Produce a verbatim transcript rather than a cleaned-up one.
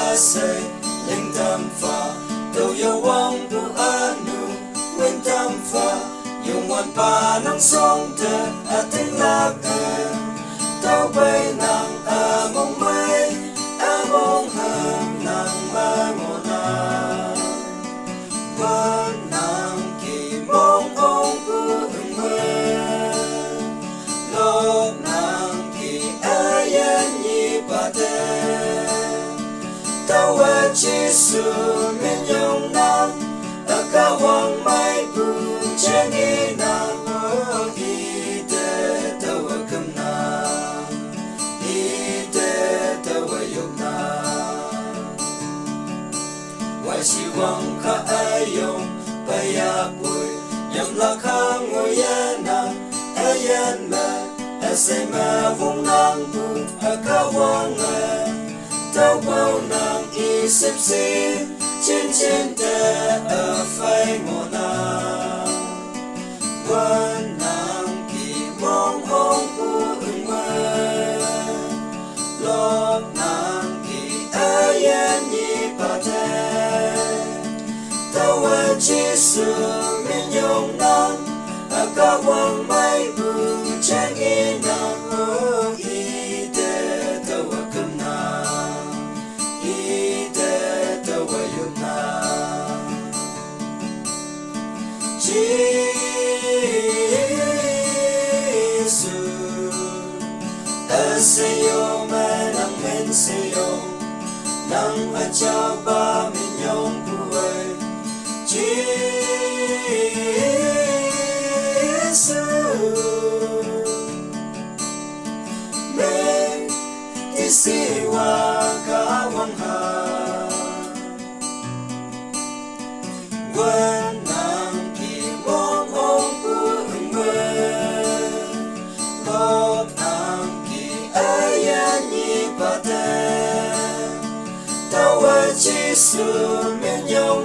Asei, ling tam fa, tau yo wang bu anu, win tam fa, yung wan pa nang song te, ating lak e, tau bai nang among mai, among hem nang mai mo na. Wan nang ki mong ong bu ung we. Lok nang ki ayan yi pa te. Tawa Jisu min yong nang. Aka wang mai bu cheng i nang o i te tawa kem nang. I te tawa yong nang. Wai si wang ka ayong paya pui. Yam la ka ngu ya nang ayan ma. Asei ma wong nang bu aka wang a. Tau bau nang i sip si. Chin chin te a fai mo nang. Wan nang ki mong ong bu ung we. Lok nang ki ayan yi pa te. Tawa Jisu min yong nang. Aka wang mai bu cheng i nang o i te tawa kem nang. I te tawa yong nang. Jisu, asei yo ma nang men sei yo, nang a chao pa min yong bu ai. Jisu, me ti si wa ka wang ha. Wan nang ki mong ong bu ung we. Lok nang ki ayan yi pa te. Tawa Jisu min yong